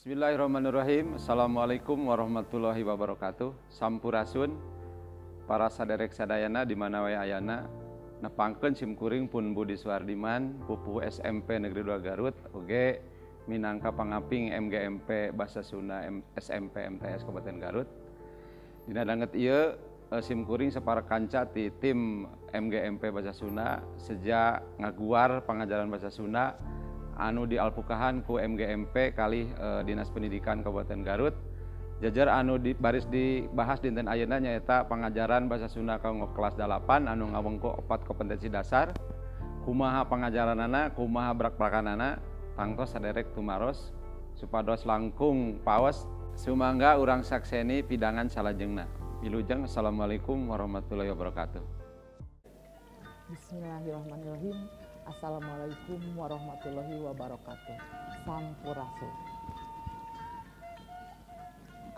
Bismillahirrahmanirrahim. Assalamualaikum warahmatullahi wabarakatuh. Sampurasun para saderek sadayana di mana wae ayana. Nepangkeun simkuring pun Budi Suardiman, pupuh SMP Negeri 2 Garut, oge minangka pangaping MGMP Bahasa Sunda SMP MTS Kabupaten Garut. Dina danget ieu simkuring sapara kanca ti tim MGMP Bahasa Sunda sejak ngaguar pangajaran Bahasa Sunda anu dialpukahan ku MGMP kali Dinas Pendidikan Kabupaten Garut. Jajar anu baris dibahas dinten ayeuna nyaeta pangajaran Bahasa Sunda kanggo kelas 8 anu ngawengku 4 kompetensi dasar. Kumaha pangajaranana, kumaha brak-brakanana, tangtos saderek tumaros supados langkung paos sumangga urang sakseni pidangan salajengna. Wilujeng, assalamualaikum warahmatullahi wabarakatuh. Bismillahirrahmanirrahim. Assalamualaikum warahmatullahi wabarakatuh. Sampurasun.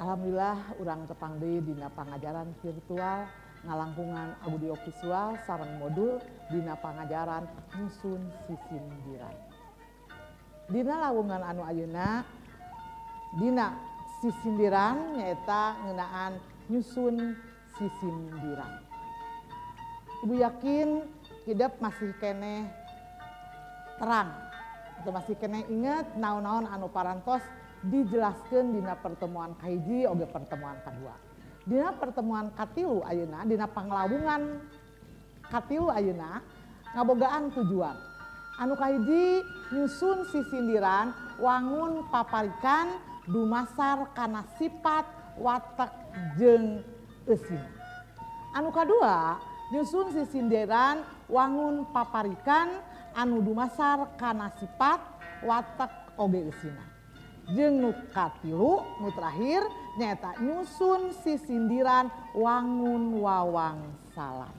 Alhamdulillah urang tepang deui dina pangajaran virtual ngalangkungan audio visual sareng modul dina pangajaran nyusun sisindiran. Dina lawungan anu ayeuna dina sisindiran nyaeta ngeunaan nyusun sisindiran. Ibu yakin hidep masih keneh terang atau masih keneh inget naon-naon anu parantos dijelaskan dina pertemuan kahiji oge pertemuan kadua. Dina pertemuan katilu ayeuna, dina panglawungan katilu ayeuna ngabogaan tujuan. Anu kahiji nyusun sisindiran wangun paparikan dumasar kana sifat watek jeung eusina. Anu kadua nyusun sisindiran wangun paparikan anu dumasar kana sifat watek oge eusina. Jeung nu katilu nu terakhir nyaeta nyusun sisindiran wangun wawangsalan.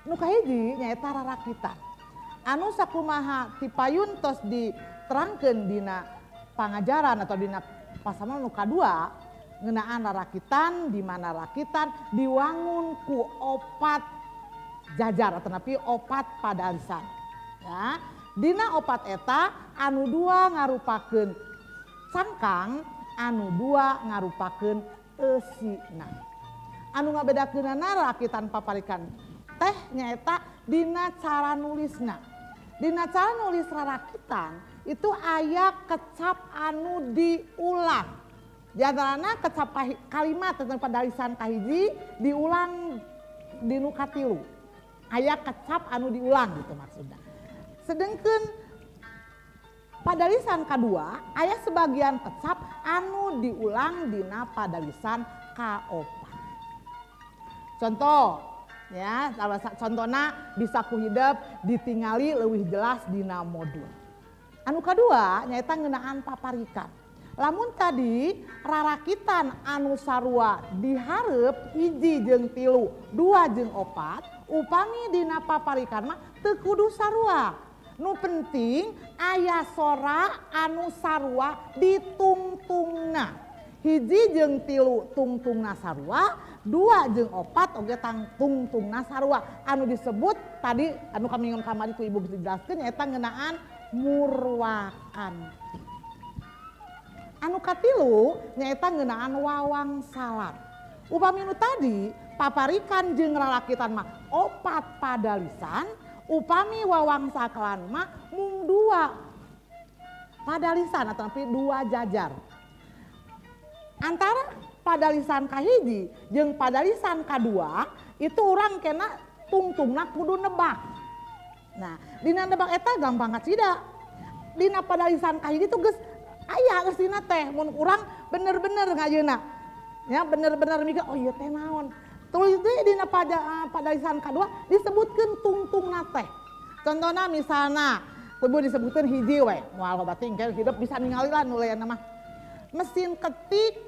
Nu kahiji nyaeta rarakitan. Anu sakumaha tipayun tos diterangkeun dina pangajaran atau dina pasaman nu kadua ngeunaan rarakitan di mana rakitan diwangun ku opat jajar atau napi opat padalisan. Ya, dina opat eta anu dua ngarupakeun cangkang, anu dua ngarupakeun eusina. Anu ngabedakeunana rakitan paparikan teh nyaeta dina cara nulisna. Dina cara nulis rarakitan itu aya kecap anu diulang. Di antarana kecap kalimat tentang padalisan kahiji diulang di nu katilu. Aya kecap anu diulang gitu maksudna. Sedengkeun padalisan kadua aya sebagian kecap anu diulang dina padalisan kaopat. Contoh ya, contohna bisa ku hidep ditingali leuwih jelas dina modul. Anu kadua nyaeta ngeunaan paparikan. Lamun tadi rarakitan anu sarua dihareup hiji jeung tilu, dua jeung opat, upami dina paparikan mah teu kudu sarua. Nu penting aya sora anu sarua ditungtungna. Hiji jeung tilu tungtungna sarua, dua jeung opat oge tungtungna sarua. Anu disebut tadi anu kamingon kamari ku ibu dijelaskeun nyaeta ngeunaan murwakanti. Anu katilu nyaeta ngeunaan wawangsalan. Upami nu tadi paparikan jeung rarakitan mah opat padalisan, upami wawangsalan mah mung dua padalisan atau dua jajar. Antara padalisan kahiji jeung padalisan kadua itu urang kena tungtungna kudu nebak. Nah, dina nebak eta gampang kacida. Dina padalisan kahiji tuh geus aya eusina teh mun urang bener-bener ngayeuna. Ya bener-bener mikir oh ieu teh naon. Tulis deui dina padalisan kadua disebutkeun tungtungna teh. Contohna misalna kudu disebutkeun hiji we, moal loba tinggal hidup bisa ningali lah nu lainna mah. Mesin ketik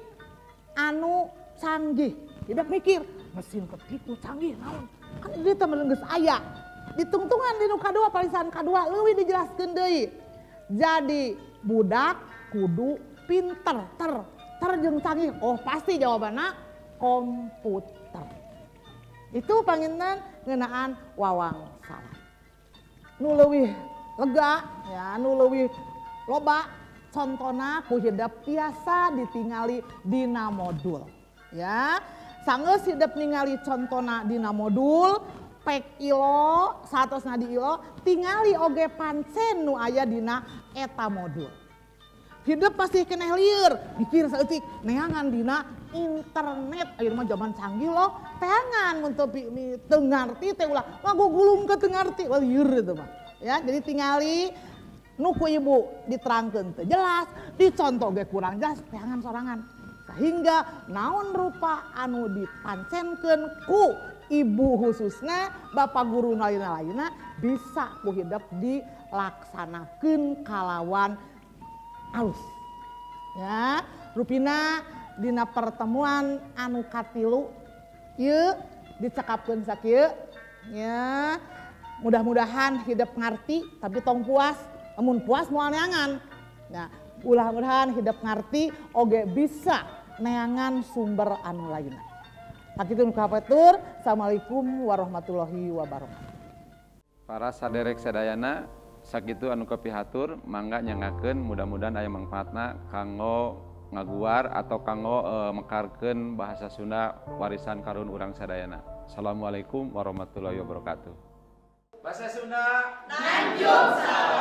anu canggih. Hidup mikir, mesin ketik nu canggih naon? Kan ieu teh geus aya. Ditungtungan di nu kadua padalisan kadua leuwih dijelaskeun deui. Jadi budak kudu pinter, ter jeung canggih. Oh pasti jawabanna komputer. Itu panginten ngeunaan wawangsalan. Nu leuwih lega ya, nu leuwih loba Contona ku hidep tiasa ditingali dina modul. Ya, sanggeus hidep ningali contona dina modul, pek ilo, satosna di ilo, tingali oge pancen nu aya dina eta modul. Hidep pasti keneh lieur, mikir saeutik, neangan dina internet, ayeuna mah zaman canggih loh, teangan mun teu teu ngarti teh ulah ngagugulung ke teu ngarti, wah lieur itu mah. Ya, jadi tingali nu ku ibu diterangkeun teu jelas, dicontoh ge kurang jelas, teangan sorangan. Sehingga naon rupa anu dipancenkeun ku ibu khususna bapak guru lain-lainna bisa ku hidep dilaksanakeun kalawan alus. Ya, rupina dina pertemuan anu katilu ieu dicekapkeun sakieu ya. Mudah-mudahan hidep ngarti tapi tong puas, amun puas moal neangan. Nah, mudah-mudahan hidep ngarti oge bisa neangan sumber anu lainna. Sakitu nu kapetur. Assalamualaikum warahmatullahi wabarakatuh. Para saderek sadayana, sakitu anu kapihatur, mangga nyangakeun, mudah-mudahan aya mangfaatna kanggo ngaguar atau kanggo mekarkeun bahasa Sunda warisan karuhun urang sadayana. Assalamualaikum warahmatullahi wabarakatuh. Bahasa Sunda nanjung.